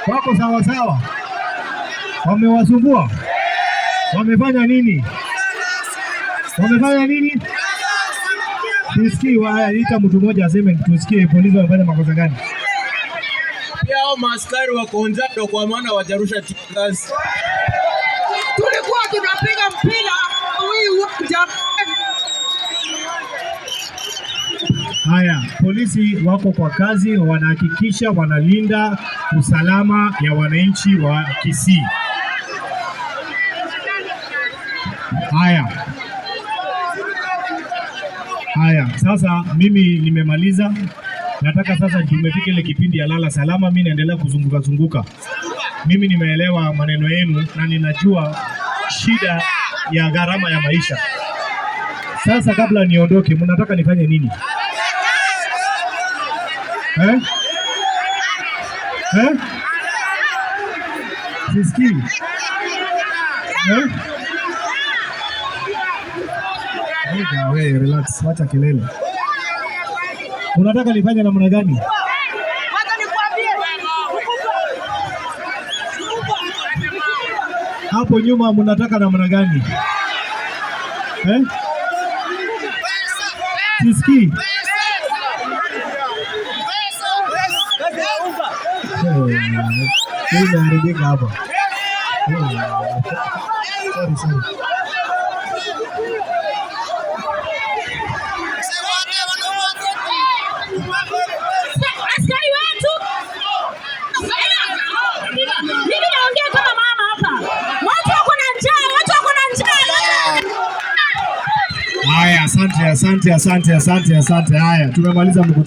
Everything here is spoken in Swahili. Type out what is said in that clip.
Wako sawa sawa? Wamewasumbua? Wamefanya nini? Wamefanya nini? Sisikii. Haya, ita mtu mmoja aseme tusikie polisi wamefanya makosa gani? Pia hao maaskari wako njaa, kwa maana wajarusha tear gas. Tulikuwa tunapiga mpira hii uwanja. Haya, polisi wako kwa kazi, wanahakikisha wanalinda usalama ya wananchi wa Kisii. Haya, haya, sasa mimi nimemaliza. Nataka sasa tumefika ile kipindi ya lala salama. Mimi naendelea kuzunguka zunguka. Mimi nimeelewa maneno yenu na ninajua shida ya gharama ya maisha. Sasa kabla niondoke, mnataka nifanye nini? Eh? Eh? Sisikii. Eh? We, relax, wacha kelele. Unataka nifanye namna gani? Wacha nikwambie. Hapo nyuma mnataka namna gani? Eh? Sisikii. Hii imeharibika hapa. Sorry, sorry. Askari wetu, mimi naongea kama mama hapa. Watu wako na njaa, watu wako na njaa. Haya, asante, asante, asante, asante, asante. Haya, tumemaliza mkutano.